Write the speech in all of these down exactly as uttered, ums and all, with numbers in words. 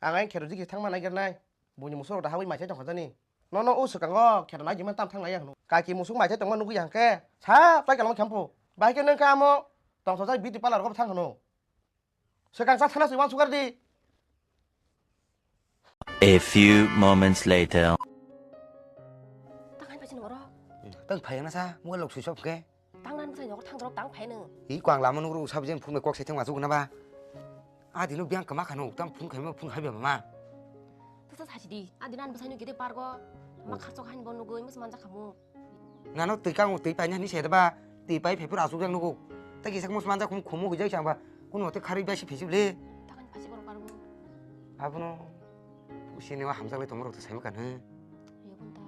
Ang ayang kheto jikhe thangma naiger nai. Buini musuk rok da hawi mai chai tongkha jani. Nono o swkango kheto nai jima tam thang nai ang hwnwi. Kaki musuk mai chai tongma nugwi hangkhe sa pai kalmo khampu. Bahai khe nang kha amo tongthok jai beauty parlor go thang hwno. Swkang cha thana se uansukar di. A few moments later. Tang hai paisin oro. Tang phai na sa, mobile lok switch off khe. Tang nan bwsai nogo thang dorok tang phai no. I kwang lama nugro sabjeng phone kok sai thang ma chuk na ba. A dino biang kama khano, tang phone khaima phone hai ba ma. Tasa sasi di, a dino an bwsai no gede pargo. Ma kharchok hain bo nugui mus manja khamu. Nano twi kang twi paina hini se ba, twi pai phai phuru asuk yang nugo. Ta kisa mus manja khum khumu hujai chang ba. Kuno te khari bai si phisi le. Takan phasi borok parbo. Abono sini wa hamjak le tomorok to sai kan he. Yo kun ta.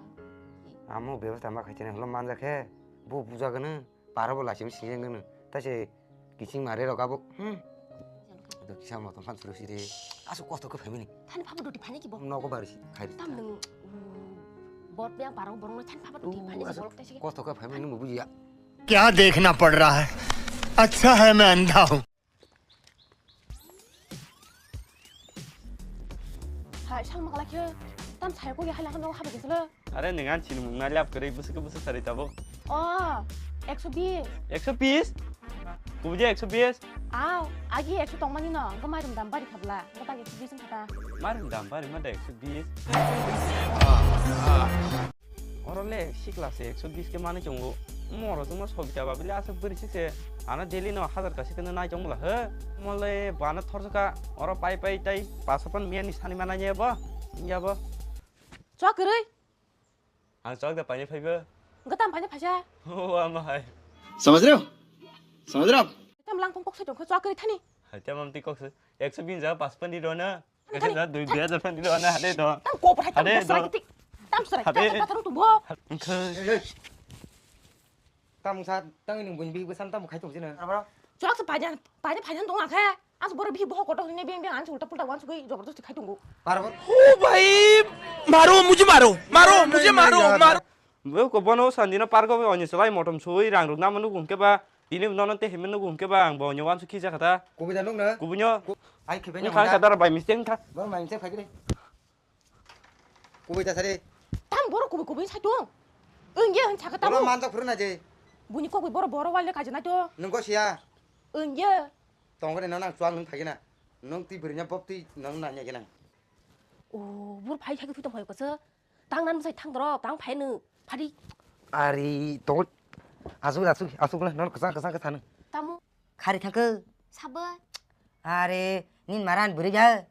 Amo bebas tama khai chene holo manja khe. Bo buja gane, para bo lachim sinjeng gane. Ta se kiching mare rok abo. Hmm. Jalka. Do kisa motom phan suru sire. Asu kosto khe family. Thani phaba doti phani ki bo. Nogo bari si khai. Tam nung, mm, bot yang parang borong thani phaba doti phani si asu bolok ta si. Kosto khe family nung bujiya. क्या देखना पड़ रहा है? अच्छा है मैं अंधा हूँ। Hai, sal makala khe tam sai ko ya hala no haba gesle. Are neng an chini mung na lap kare bwswk bwswk sari tabo. O, ekso bish. Ekso bish? Kubuje ekso bish? Aw, agi ekso tongmani no, go mairum dam bari khabla, go tagi ekso bish kata. Mairum dam bari ma da ekso bish? Oro le sikla se ekso bish ke mani chungo. Moro chungo sobita babili asa bwrwi sikse. Ano daily no hazar kasi kene nai chungo la he. Mole bana thorjaka oro pai pai tai pasapan miya ni sani mana ye bo. Ya bo. Chwa kwrwi. Ang chwak da paine phaibo. Gatam paine phaisa. O ama hai. समझ रहे हो? समझ रहे हो आप? Tam lang pong kok sai tong kho chwa kwrwi thani. Hai tam am ti kok sai. Ekso bin ja pasapan di rona. Thani. Ekso da dui dui hajar phan di rona hade do. Tam ko prai tam hade do. Tam sarai tam pathar tu bo. Tam sa tang nung bun bi bwsam tam khai tong jina. Chwlak se pajan pajan pajan tong akhe. As boro bi boho kotok ni beng beng an ulta pulta wan sugui jabardasti khai tongo. Parbo. ओ भाई, मारो, मुझे मारो, मारो, मुझे मारो, मारो। Bo ko bono sandino pargo oni selai motom sui rang ruk nama nugun ke ba. Ini nono te himen nugun ke ba ang bo nyawan su khija kata. Kubui da nung na? Kubunyo. Ai khibai nung kha. Kadar bai mistake kha. Boro mai mistake khai gre. Kubui ta sari. Tam boro kubui kubui sai tong. Engge han chaka tamo. Boro man ta khurna je. Buni kok boro boro wal le kaje na to. Nung ko sia. Engge. Tong gani nang chuang nung phai gina. Nung ti bri nya bop ti nang na nya gina. O bur phai thai thui tong phai ko se. Tang nan sai thang dro tang phai nu. Phari. Ari to. Asuk asuk asuk la non kasa kasa kasa nu. Tamo. Khari thang ko. Sabo. Are nin maran bri ja.